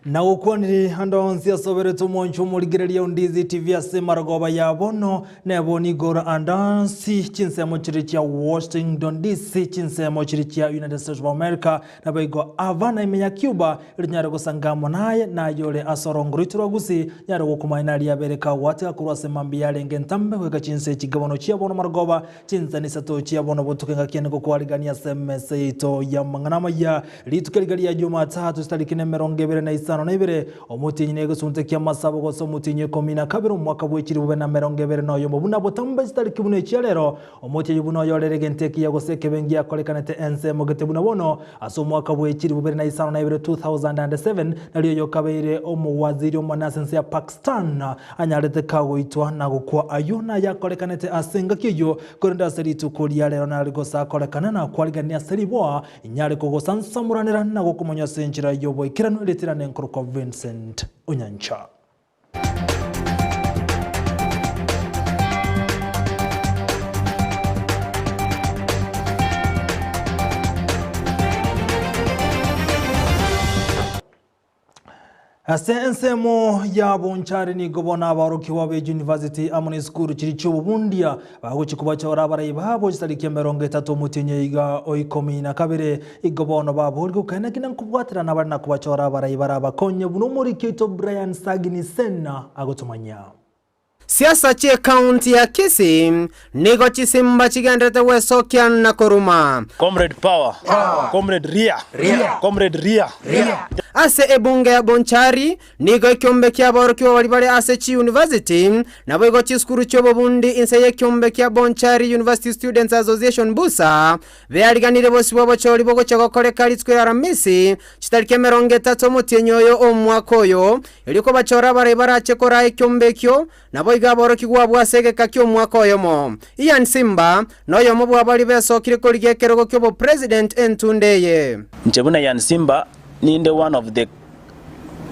Nagokwanire ande onsi asoberete omwancho omorigereria o Ndizi TV ase marogoba ya bono, nebo nigoro ande onsi chinsemo chiria chia Washington DC, chinsemo chiria chia United States of America, Naboigo abana ime ya Cuba, rinyare gosanga amo naye, naye ore ase orongo rwaito rwa Gusii, nyare gokomanya naria abere kagwateka korwa ase mambia yarenge entambe goika chinsa echi bono chia bono marogoba, chinsani isato chia bono botuko engaki ende ngokwarigania ase emesa yaito y'amang'ana amaya. Rituko riga ria Jumatatu chitariki nemerongo ebere na isano na ibere, omotienyi negesunte ki'amasabo gose omotienyi o ikomi na kabere omwaka bwe chilifu bibere na emerongo ebere na oyomo buna botambe chitariki buna echia rero, Omochie oyio buna oyorere egento ekiya gose ekebe ngiakorekanete ensemo gete buna bono, ase omwaka bwe chilifu bibere na isano na ibere, 2007, nario oyokabeire omowaziri omonene ase ense ya Pakistan anyarete kagoitwa na gokwa. Ayio nayakorekanete ase engaki eyio, korende ase rituko ria rero nari gose akorekane na kwarigania ase riboa, inyare kogosansamoranera na gokomonywa ase enchera y'oboikeranu eritirane nkorokwa Vincent Onyancha. Ase ensemo ya Bonchari nigo bono abaorokigwa be University amo ne esukuru chiria chi'obobundia bagochia kobachora abarai babo chitariki emerongo etato omotienyi oiga o ikomi na kabere. Igo bono baboorigwe okaina ki na nkobwaterana bare na kobachora abarai barabakonye buna omoriki oito Brian Sagini Sena agotomanyia. Siasa chi'ecounty ya Kisii nigo chisimba chigenderete gwesokia na koruma. Comrade power. Comrade ria. Comrade ria. Ase ebunge ya Bonchari Nigo ekiombe ki'aborokigwa baria bare ase chiyunivasiti, naboigo chisukuru chi'obobundi inse y'ekiombe kia Bonchari University Students Association, BUSA, beariganirie bosio bw'obochori bogochia gokoreka rituko ria Aramisi, chitariki emerongo etato omotienyi oyo omwaka oyo, erio kobachora abarai barache koraa ekiombe ekio, naboigo aborokigwa abwo ase egeka ki'omwaka oyomo. Ian Simba, noyomo bw'abaria besokire korigia ekerogo ki'obopresident entunda eye. Inche buna Ian Simba ninde one of the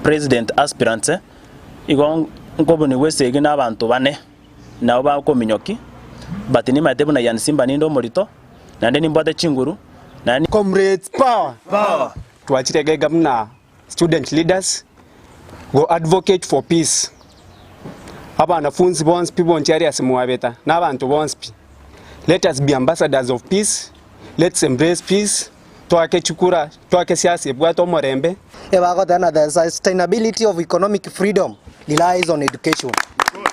President aspirants, igo nkobunigwa esegi na abanto bane, nabo bakominyoki, but nimaete buna Ian Simba ninde omorito, naende nimbwate chinguru, naende. Comrades power! Twachire iga iga buna student leaders go advocate for peace. Abanafunzi bonsi pi bonchi aria ase mwabeta na abanto bonsi pi, let us be ambassadors of peace, let's embrace peace. Toake chikura, toake siasa ebwate omorembe. Ebagoteba na the sustainability of economic freedom relies on education.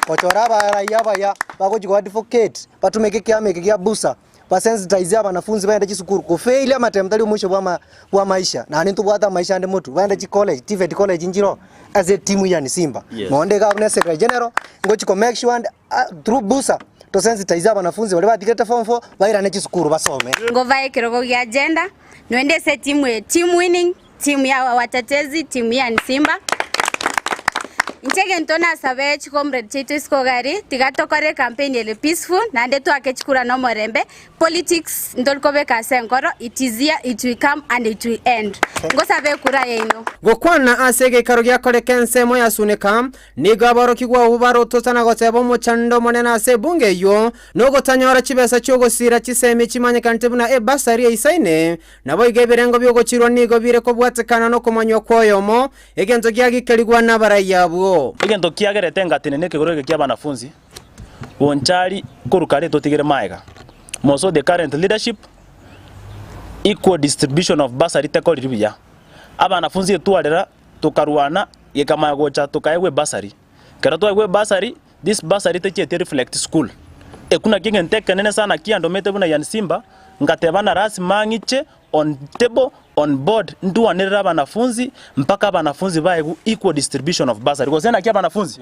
Gochora abaraia abaya bagochi go advocate batumeke ekiama eke gia busa ba sensitize abanafunzi bagende chisukuru kofailia amatemu tari omwisho bwa ama bwa amaisha naende ntobwate amaisha ande motwe bagende chicollege TVET college nchiroo ase etimu ya Simba. Nonde iga abwo ne secretary general ngochi ko make sure and through busa to sensitize abanafunzi baria batigerete form four bairane chisukuru basome. Ngobae ekerogo gia gender, noende ase etimu eye, team winning, team ya watetezi, team ya Simba. Inche egento nasabe chicomrade chiaito isiko iga aria, tiga tokore ecampaign ere peaceful, naende toake chikura na omorembe, Politics ntori kobeka ase enkoro, it is here, it will come and it will end. Ngosabe ekura yaino. Gokwana ase egeikaro giakoreka ensemo ya Suneka, nigo aborokigwa abwo barotota na goteba omochando omonene ase ebunge eyio, nogotanyora chibesa chi'ogosiira chisemi chimanyekanete buna ebasari eisaine, naboigo ebirengo bi'ogochirwa nigo bire kobwatekana nokomanywa kw'oyomo, egento giagikerigwa nabarai abwo. Egento kiagerete ngatenena ekegoro eke ki'abanafunzi, Bonchari korwa kare totigere maega. Moso the current leadership, equal distribution of bursary tekoriri buya. Abanafunzi etwarera tokarwana gekamanya gocha tokaegwa ebursary. Ekero twaegwa ebursary, this bursary techieti reflect school. Ekio nakio egento ekenene sana kiandomete buna Ian Simba, ngateba na lasima ng'iche on table, on board, ndwanerere abanafunzi mpaka abanafunzi baegwe equal distribution of bursary. Gose naki abanafunzi?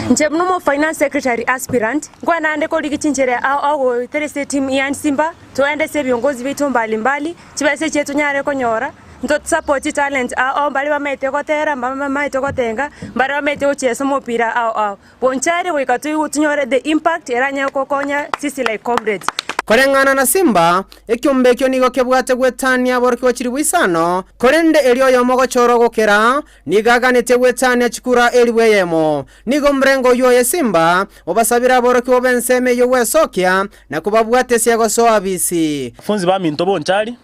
Inche buna omo finance secretary aspirant, nkwane naende korigia chinchera ao ao goetera ase etimu ya Nsimba, toende ase ebiongozi biaito mbali mbali, chibesa echi tonyare konyora, nto support chitalent ao ao mbare bamaete gotera, mbare bamaete gotenga, mbare bamaete gochiesa omopira ao ao. Bonchari goika toigwe tonyore the impact eranyare gokonya sisi like comrades. Koreng'ana na Simba, ekiombe ekio nigo kebwate gwetania aborokigwa chilifu isano, korende erio oyomo ogochorwa gokera, nigo aganetie gwetania chikura elifu eyemo. Nigo omrengo oyio oye Simba obasabire aborokigwa b'ensemo eyio gwesokia na kobabwatesia gosoa bisi. Abafunzi baminto bonchari,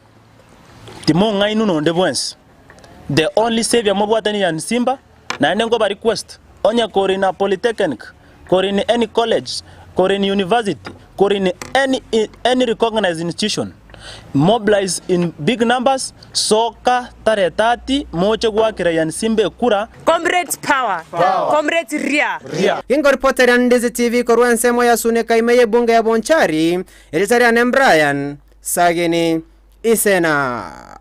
timong'ainwa nonde bwensi. The only saviour mobwate ni Ian Simba, naende nkoba request, onye kore in a polytechnic, kore in any college, kore in university, kore in any any recognized institution, mobilize in big numbers, soka tarehe 30 moche goakera Ian Simba ekura. Comrades power! Comrades ria! Ginkoripotera Ndizi TV korwa ensemo ya Suneka ime y'ebunge ya Bonchari, erieta riane Brian Sagini Isena.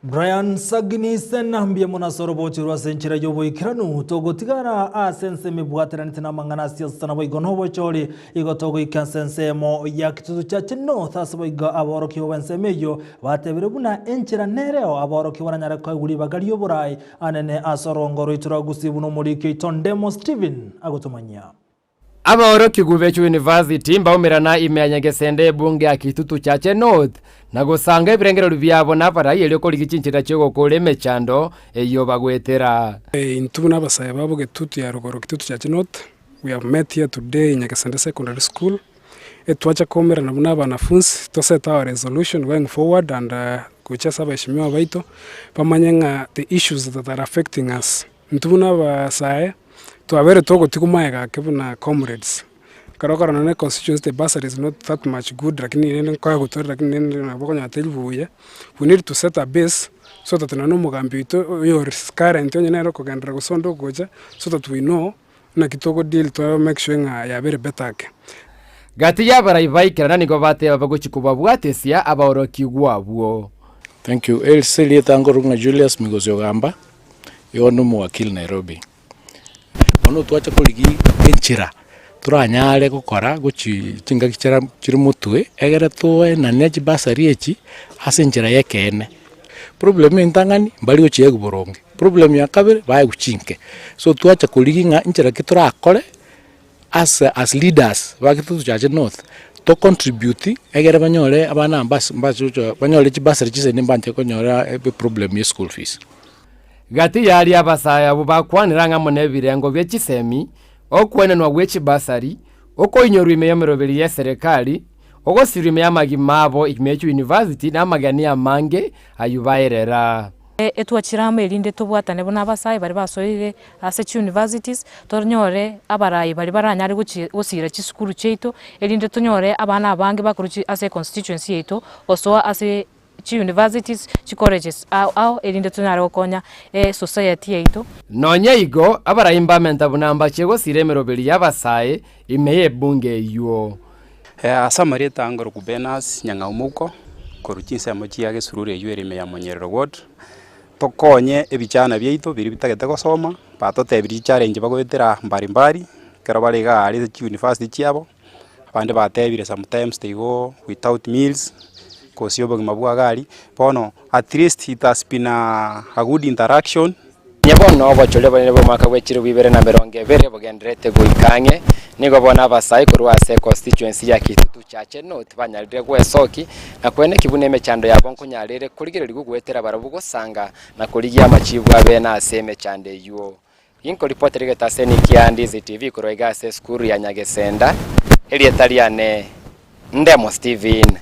Brian Sagini Isena mbuya mono ase orobochi rwa ase enchera y'oboikeranu togotigara ase ensemo ebwateranete namang'ana ase siasa naboigo nobochori igo togoika ase ensemo ya Kitutu Chache North ase boigo aborokigwa b'ensemo eyio batebire buna enchera nereo aborokigwa baranyare koegwa ribaga ri'oborai anene ase orongo rwaito rwa Gusii buna omoriki oito Ndemo Stephen agotomanyia. Abaorokigwa be chiuniversity mbaumerana ime ya Nyagesende ebunge ya Kitutu Chache North na gosanga ebirengererio biabo nabarai erio korigia chinchera chi'ogokora emechando eyio bagwetera. Intwe buna abasae babo Gitutu ya rogoro Kitutu Chache North, we have met here today in Nyagesende Secondary School, etwacha koumerana buna abanafunsi to set our resolution going forward and gochia ase abaheshimiwa baito bamanye ng'a the issues that are affecting us. Intwe buna abasae, twabeire togotigwa magega ake buna comrades, ekero okorora nonye constituency the bursary is not that much good lakini rende nkoya gotwara lakini rende nabo okonyora teri buya, we need to set a base so that nonye omogambi oito oyore current onye nere okogenderera gose onde ogocha, so that we know naki togo deal to make sure ng'a yabeire better ake. Gati y'abarai baikerana nigo bateba bagochia kobabwatesia abaorokigwa abwo. Thank you. Ase erieta nkorokwa ng'a Julius Migosi Ogamba. Igo nomowakili Nairobi. Bono twacha korigia enchera toranyare gokora gochi chingaki chira chire motwe, egere toenane chibasari echi ase enchera ya ekeene. Problem entang'ani, mbari gochiegwa boronge, problem ya kabere, baegwa chinke. So twacha korigia ng'a nchera ki torakore as as leaders ba Kitutu Chache North, to contribute egere banyore abana aba mbas mbachocho banyore chibasari chisende mbanche konyora eproblem ya eschool fees. Gati y'aria abasae abwo bakwanire ang'e amo nebirengo bie chisemi, okwenenwa gwe chibasari, okoinyorwa ime y'emeroberi y'eserekari, ogosirwa ime y'amagima abo ime ye chiuniversity na amageni amange ayio baerera. Etwachire amo erinde tobwatane buna abasae baria basoire ase chiuniversities, tonyore abarai baria baranyare gochi gosira chisukuru chiaito, erinde tonyore abana abange bakorwa chi ase econstituency yaito gosoa ase chiuniversities, chicolleges ao ao erinde tonyare gokonya esociety yaito. Nonya igo, abarai mbamenta buna mbachie gosira emeroberi y'abasae ime y'ebunge eyio. Ase amarieta ango Rukubenas Nyang'au Mouko, korwa chinsemo chia Gesururu eywo ere ime ya Monyerero Ward, tokonye ebichana biaito biria bitagete gosoma, batotebirie chichallenge bagoetera mbari mbari, ekero bare iga aria ase chiuniversity chiabo, abande batebire sometimes they go without meals, gose obogima bwa gari, bono at least it has been a good interaction. Onye bono obochori obonene bw'omwaka bwe chilifu ibere na emerongo ebere bogendererete goika ang'e, nigo bono abasae korwa ase econstituency ya Kitutu Chache North banyarire gwesoki na koeneki buna emechando yabo nkonyarere korigererigwa goetera barabwo gosanga na korigia amachibu abe nase emechando eyio. Ginkoripotera egetaseni kia Ndizi TV korwa iga ase esukuru ya Nyagesenda, erieta riane Ndemo Steven.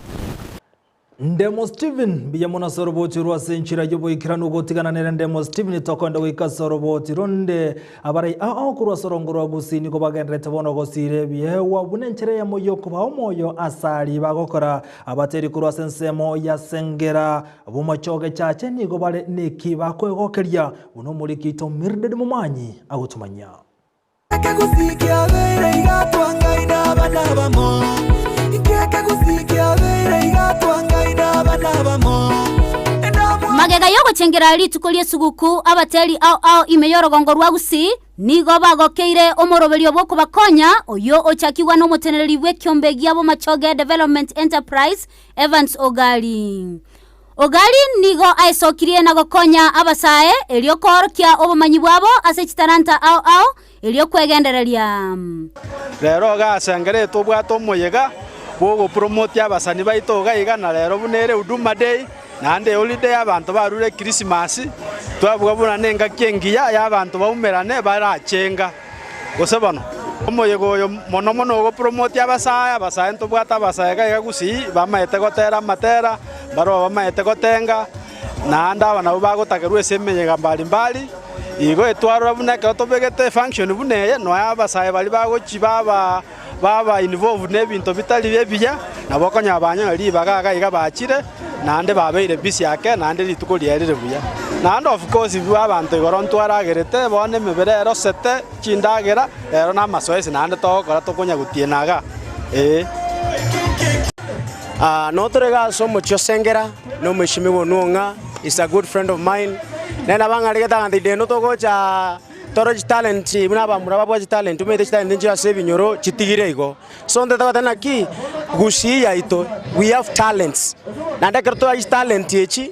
Ndemo Steven, mbuya mono ase oroboti orwo ase enchera y'oboikeranu gotigana nere Ndemo Steven tokoenda goika ase oroboti ronde. Abarai ao korwa ase orongo rwa Gusii nigo bagendererete bono gosiira ebiegwa buna enchera eyemo y'okobaa omoyo ase aria bagokora. Abateri korwa ase ensemo ya Sengera b'omochoge Chache nigo bare neki bakoegokeria buna omoriki oito Mildred Momanyi agotomanyia. Magega y'ogochengera rituko ri'esuguku, abateri ao ao ime y'orogongo rwa Gusii nigo bagokeire omoroberio bw'okobakonya oyio ochakigwa n'omoteneneri bw'ekiombe gia Bomachoge Development Enterprise Evans Ogali. Ogali nigo aesokirie na gokonya abasae erio koorokia obomanyi bwabo ase chitalanta ao ao erio kwegendereria. Rero iga ase engencho tobwate omoyega bw'ogopromotia abasani baito iga iga na rero buna ere Huduma Day, naende eholiday abanto barure Ekrisimasi, twabuga buna nengaki engiya y'abanto baumerane barachenga. Gose bono, omoyega oyo mono mono ogopromotia abasae, abasae ntobwate abasae iga iga gusii, bamaete gotera amatera, mbaroo bamaete gotenga, Naende aba nabwo bagotakerwa ase emeyega mbari mbari, igo etwarora buna ekero tobegete efunction buna eye, nonya abasae baria bagochi baba baba involved na ebinto bitari ebiya, nabo okonyora banyora ribaga iga iga bachire, naende babeire busy ake, naende rituko riarire buya. Naende of course bwa abanto igoro ntwaragerete, bono emebere erosete chindagera, ero na amasoesi naende togokora tokonya gotiena igaa, eh. Notore iga ase omochie o Sengera, na omweshimiwa Onwong'a is a good friend of mine, nere nabo ang'aregete aganto ide eno togocha tore chitalent buna abamura babwate chitalent omanyete chitalent nchire ase ebinyoro chitigire igo. So ntete goteba naki, gusii yaito we have talents, naende ekero tore chitalent echi,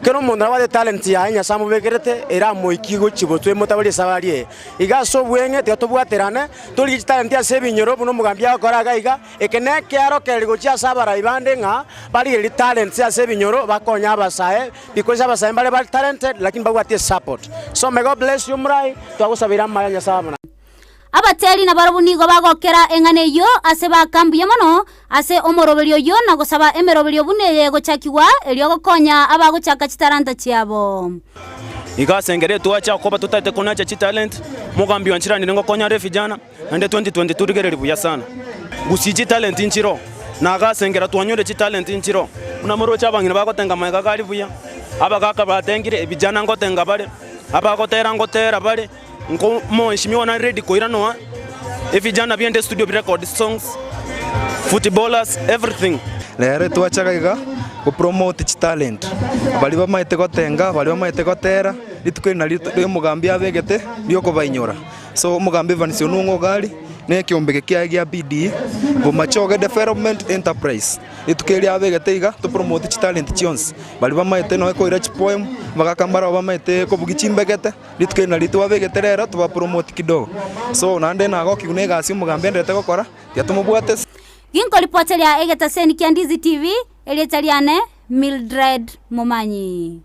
kera omonto nabwate etalent yaye Nyasaye amobekerete eramoikie gochia gotwa emotabarie esabari eye. Iga ase obweng'e tiga tobwaterane, torigie chitalent ase ebinyoro buna omogambi agokora iga iga. Eke nekearokererio gochia ase abarai bande ng'a barigererie talents ase ebinyoro bakonye abasae because abasae mbare bare talented lakini mbabwati esupport. So may God bless you omorai, twagosabeire amaya Nyasae amo naye. Abateri nabarabwo nigo bagokera eng'ana eyio ase baaka mbuya mono ase omoroberio oyio na gosaba emeroberio buna eye egochakigwa erio gokonya abagochaka chitalanta chiabo. Iga ase engencho twacha koba totaete konacha chitalent, mogambi oancheranire ngokonya are vijana. Naende 2022 rigereria buya sana. Gusii chitalent nchiroo, na agase engera twanyore chitalent nchiroo. Buna moroche abang'ina bagotenga magega gari buya, abagaka batengire, ebijana ngotenga bare, abagotera ngotera bare, nko mheshimiwa nare ready koiranoa, ebijana biende studio bi record songs, footballers, everything. Rero twachaga iga go promote chitalent, baria bamaete gotenga, baria bamaete gotera, rituko eri nario omogambi abegete riokobainyora. So omogambi Evans Onung'o Ogari na ekiombeke kiaye gia BDE, Bomachoge Development Enterprise. Rituko eri abegete iga topromote chitalent chionsi, baria bamaete nonya koira chipoem, abagaka mbarabwo bamaete kobugia chimbegete, rituko eri nario twabegete rero tobapromote kidogo. So naende nagokigwa na egasi omogambi aenderete gokora, tiga tomobwate. Ginkoripoteria egetaseni kia Ndizi TV, erieta riane Mildred Momanyi.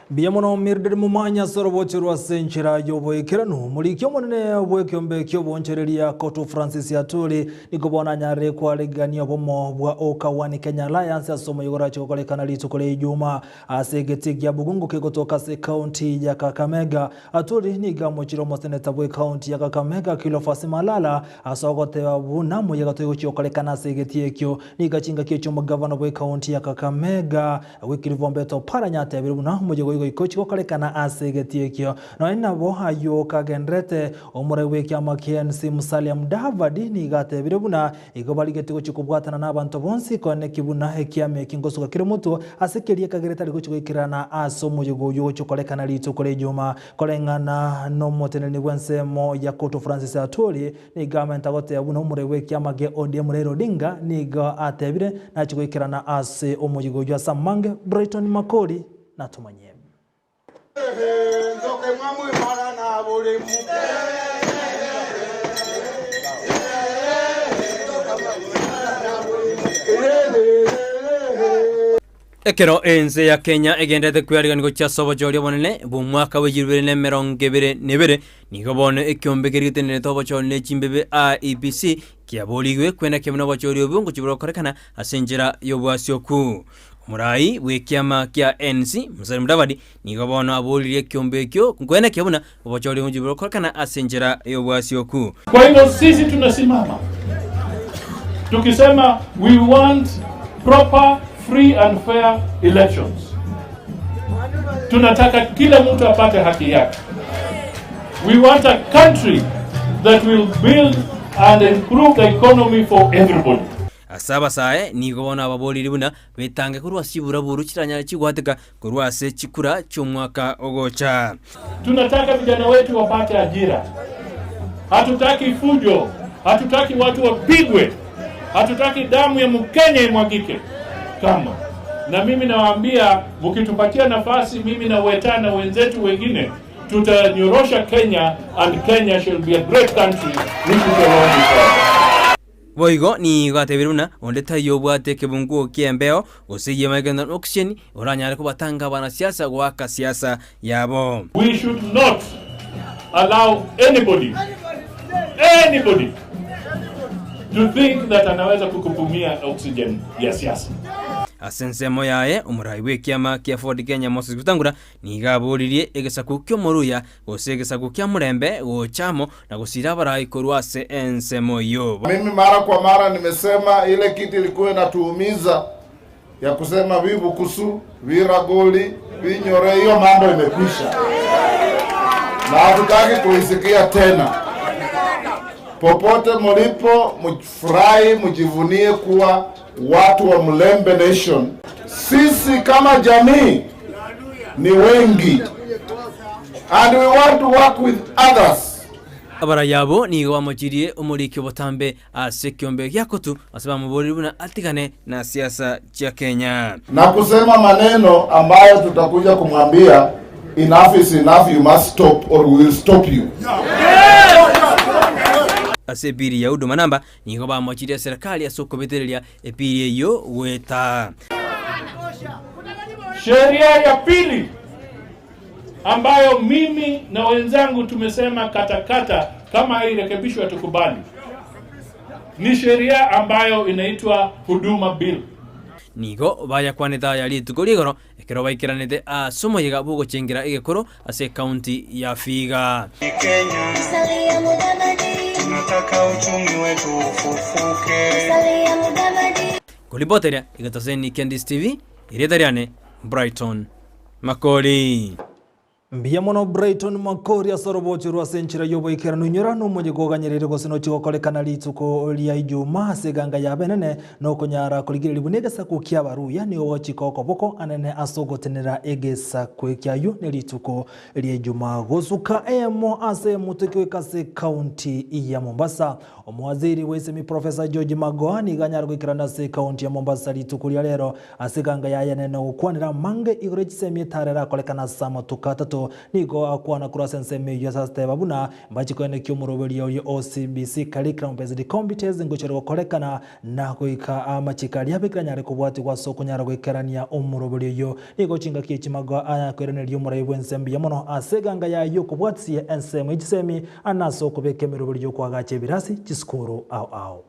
Mbuya mono Mildred Momanyi ase oroboche rwa ase enchera y'oboikeranu. Omoriki omonene bw'ekeombe ki'oboonchoreria Kotu Francis Atwoli nigo bono anyarire kwaregania obomo bwa Oka One Kenya Alliance ase omoyega orache gokorekana rituko ria Ijumaa ase egetii gia Bugungu kegotoka ase ekaunti ya Kakamega. Atwoli nigo amochire omoseneta bw'ekaunti ya Kakamega Cleophas Malala ase ogoteba buna moyega toigochia gokorekana ase egetii ekio. Nigo chingaki echio omogavana bw'ekaunti ya Kakamega Wycliffe Ombeto Oparanya atebire buna omoyega oyo goika ochie gokorekana ase egetii ekio. Nonya nabo ayio kagendererete, omorai bw'ekiama kia ANC Musalia Mudavadi nigo atebire buna igo barigetie gochia kobwatana nabanto bonsi koeneki buna ekiama eki ngosuka kere motwe ase keria ekagera etari gochia goikerana ase omoyega oyio ogochia gokorekana rituko ria Ijuma. Koreng'ana nomoteneneri bw'ensemo ya Koto Francis Atwoli, Nigo amenta goteba buna omorei bw'ekiama gia ODM Raila Odinga nigo atebire nachie goikerana ase omoyigo oyio ase amange, Brighton Makori natomanyie. Ekero ense ya Kenya egenderete kwearigania gochia ase obochori obonene bw'omwaka bwa 2022, nigo bono ekiombe keria getenenerete obochori ne chimbebe IEBC kiaborigwe kwenekio buna obochori obwo ngochia bogokorekana ase enchera y'obwasioku. Omorai bw'ekiama kia ANC, Musalia Mudavadi, nigo bono aboririe ekiombe ekio kwenekio buna obochori ngochia bogokorekana ase enchera y'obwasioku. Kwa hivyo sisi tunasimama tukisema we want proper free and fair elections. Tunataka kila mtu apate haki yake. We want a country that will build and improve the economy for everybody. Ase abasae nigo bono ababoriri buna betange korwa ase chiburaburu chiranyare chigwateka korwa ase chikura chi'omwaka ogocha. Tunataka vijana wetu wapate ajira. Hatutaki fujo, hatutaki watu wapigwe, hatutaki damu ya Mkenya imwagike kama. Na mimi nawaambia, mkitupatia nafasi, mimi na Weta na wenzetu wengine, tutanyorosha Kenya and Kenya shall be a great country which we shall all be proud. Boigo nigo atebire buna onde taiyo obwate ekebunguo ki'embeo, gose eyemo egendererete n'oxygen, oranyare kobatanga abanasiasa goaka siasa yabo. We should not allow anybody, anybody to think that anaweza kukupumia oxygen ya siasa. Ase ensemo yaye, omorai bw'ekiama kia Ford Kenya Moses Wetangula nigo aboririe egesaku ki'omoruya gose egesaku kia Murembe gocha amo na gosiira abarai korwa ase ensemo eyio. Mimi mara kwa mara nimesema ile kiti ilikuwa inatuumiza ya kusema vibukusu viragoli vinyore, hiyo mambo imekwisha na hatutaki kuisikia tena. Popote mulipo, mfurahi, mjivunie kuwa watu wa Mlembe Nation. Sisi kama jamii ni wengi and we want to work with others. Abarai abo nigo bamochirie omoriki obotambe ase ekiombe gia Kotu ase bamoboreire buna atigane na siasa chia Kenya. Na kusema maneno ambayo tutakuja kumwambia enough is enough, you must stop or we will stop you. Ase ebiri ya Huduma Namba nigo bamochirie eserekari ase okobetereria ebiri eyio goeta. Sheria ya pili ambayo mimi na wenzangu tumesema katakata kama hairekebishwi hatukubali ni sheria ambayo inaitwa Huduma Bill. Nigo bayakwanete aya rituko rigoro ekero baikeranete ase omoyega bw'ogochengera egekoro ase ekaunti ya Vihiga. Tunataka uchumi wetu ufufuke. Koripoteria egetaseni kia Ndisi TV, erieta riane Brighton Makori. Mbuya mono Brighton Makori ase orobochi rwa ase enchera y'oboikeranu inyora nomonye koganyereire gose nochi gokorekana rituko ria Ijumaa ase eganga y'abenene na okonyara korigereria buna egesaku ki'Abaruya nigo gochika okoboko anene ase ogotenera egesaku ekiayio ne rituko ria Ijumaa gosuka eyemo ase emutwe goika ase ekaunti ya Mombasa. Omowaziri bw'esemi Professor George Magoha nigo anyare goikerana ase ekaunti ya Mombasa rituko ria rero Ase eganga yaye enene ogokwanera amange igoro ye chisemi etara erakorekane ase amatuko atato. Nigo agokwana korwa ase ensemo eyio ase ateba buna mbachie koenekia omoroberio oria o CBC, Curriculum Based Competence, ngochia ore gokorekana na goika amachiko aria abekire anyare kobwatigwa ase okonyara goikerania omoroberio oyio. Nigo chingaki echi mago aya akoiraneria omorai bw'ense mbuya mono ase eganga yaye y'okobwatisia ensemo ye chisemi ande ase okobeka emeroberio y'okoagacha ebirasi chisukuru ao ao.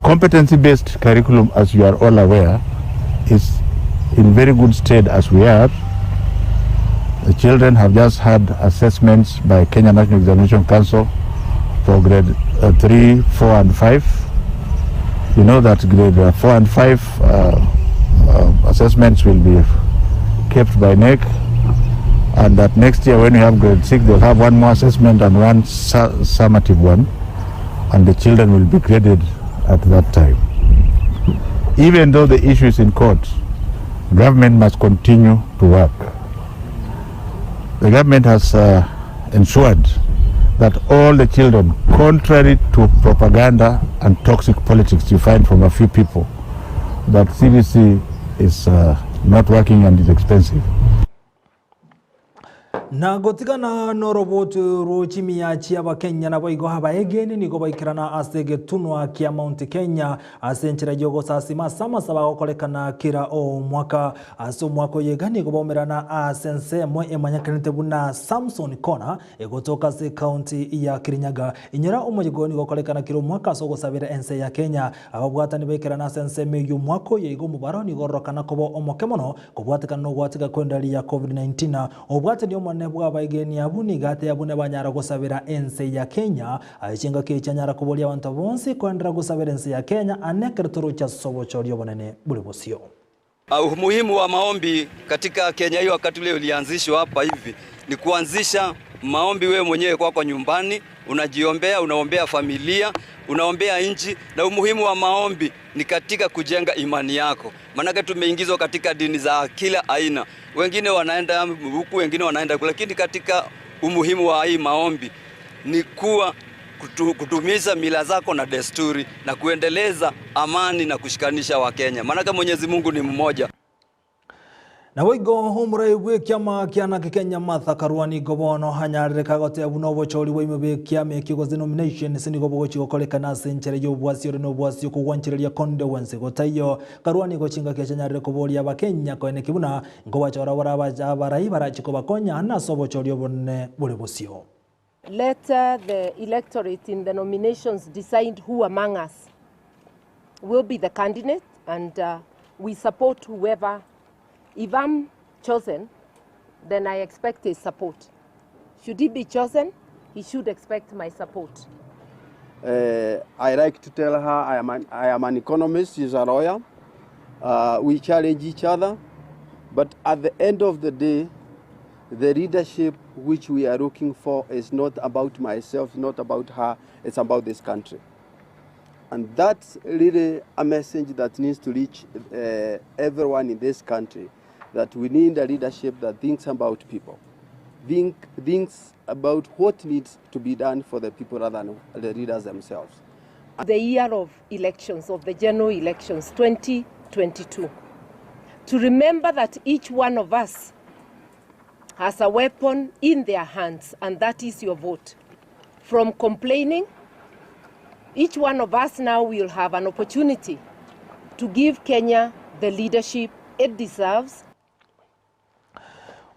Competency-based curriculum, as you are all aware, is in very good state as we are. The children have just had assessments by Kenya National Examination Council for grade uh, 3, 4 and 5. You know that grade uh, 4 and 5 uh, uh, assessments will be kept by NEC and that next year when we have grade 6 they'll have one more assessment and one su summative one and the children will be graded at that time. Even though the issue is in court, government must continue to work. The government has uh, ensured that all the children, contrary to propaganda and toxic politics you find from a few people, that CBC is uh, not working and is expensive. Na gotigana noroboti rwo chimiya chi'Abakenya naboigo abaegeni nigo baikerana ase egetunwa kia Mount Kenya ase enchera y'ogosasima ase amasabo agokorekana kera omwaka. Ase omwaka oyo iga nigo baumerana ase ensemo emanyekanete buna Samson Corner egotoka ase ekaunti ya Kirinyaga. Inyora omoyega oyo nigo okorekana kera omwaka ase ogosabera ense ya Kenya. Ababwatani baikerana ase ensemo eyio omwaka oyo iga omobaro nigo ororokana koba omoke mono Kobwatekana nogwateka kw'endari ya Covid-19, obwatani omonene bw'abaegeni abwo nigo ateba buna banyara gosabera ense ya Kenya. Aye chingaki echi anyara koboria abanto bonsi koenderera gosabera ense ya Kenya ane ekero toroche ase obochori obonene bore bosio. Umuhimu wa maombi katika Kenya hii wakati ule ulianzishwa hapa hivi ni kuanzisha maombi wewe mwenyewe kwako nyumbani, unajiombea, unaombea familia, unaombea nchi, na umuhimu wa maombi ni katika kujenga imani yako. Maanake tumeingizwa katika dini za kila aina, wengine wanaenda huku, wengine wanaenda kule, lakini katika umuhimu wa hii maombi ni kuwa kutumiza mila zako na desturi na kuendeleza amani na kushikanisha Wakenya, maanake Mwenyezi Mungu ni mmoja. Naboigo omorai bw'ekiama kia Anake Kenya Martha Karua nigo bono anyarire kagoteba buna obochori bwa ime bw'ekiama ekio gose nominations nigo bogochia gokorekana ase enchera y'obwasi ore nobwasi okogwanchereria konde gwensi gotaiyo. Karua nigo chingaki echi anyarire koboria abakenya koeneki buna nkobachora bare abarai barachie kobakonya nase obochori obonene bore bosio. Let the electorate in the nominations decide who among us will be the candidate and We support whoever. If I'm chosen, then I expect his support. Should he be chosen, he should expect my support. Uh, I like to tell her I am an, I am an economist, she's a lawyer. Uh, we challenge each other, but at the end of the day, the leadership which we are looking for is not about myself, not about her, it's about this country. And that's really a message that needs to reach uh, everyone in this country that we need a leadership that thinks about people, think, thinks about what needs to be done for the people rather than the leaders themselves. The year of elections, of the general elections, 2022. To remember that each one of us has a weapon in their hands, and that is your vote. From complaining, each one of us now will have an opportunity to give Kenya the leadership it deserves.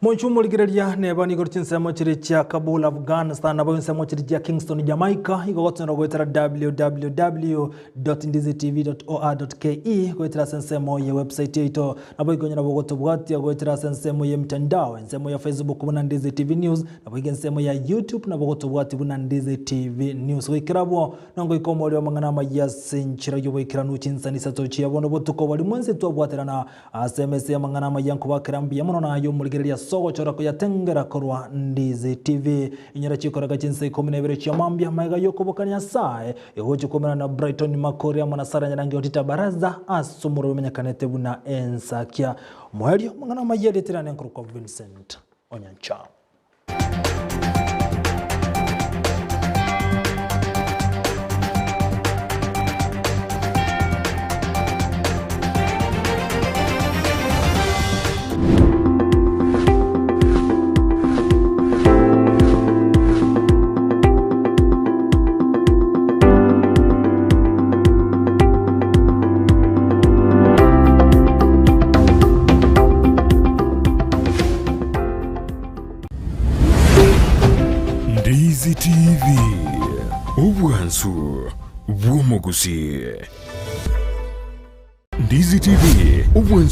Monchu morigereria neba nigo chinsemo chiri chia Kabul Afghanistan nabo ensemo chiri chia Kingston Jamaica igo gotenera goetera www.ndizitv.or.ke goetera ase ensemo ya website yaito nabo igo nabo gotobwatia goetera ase ensemo ya mtandao ensemo ya Facebook buna Ndizi TV News nabo igo ensemo ya YouTube nabo gotobwatia buna Ndizi TV News goikera abwo nongoika omori amang'ana amaya ase enchera y'oboikeranu chinsani isato chia bono botuko bari mwensi twabwaterana Ase emesa y'amang'ana amaya nkobakera mbuya mono naye omorigereria ase ogochora koyatengera korwa Ndizi TV. Inyora chikoreka chinsa ikomi na ibere chia mambia magega y'okoboka Nyasae egochia koumera na Brighton Makori amo na Sarah Nyarangi Otita Baraza ase omorweri omenyekanete buna Ensakia. Omoerio amang'ana amaya erieta riane nkorokwa Vincent Onyancha. Ndizi TV, obwansu bw'omogusii. Ndizi TV, obwansu.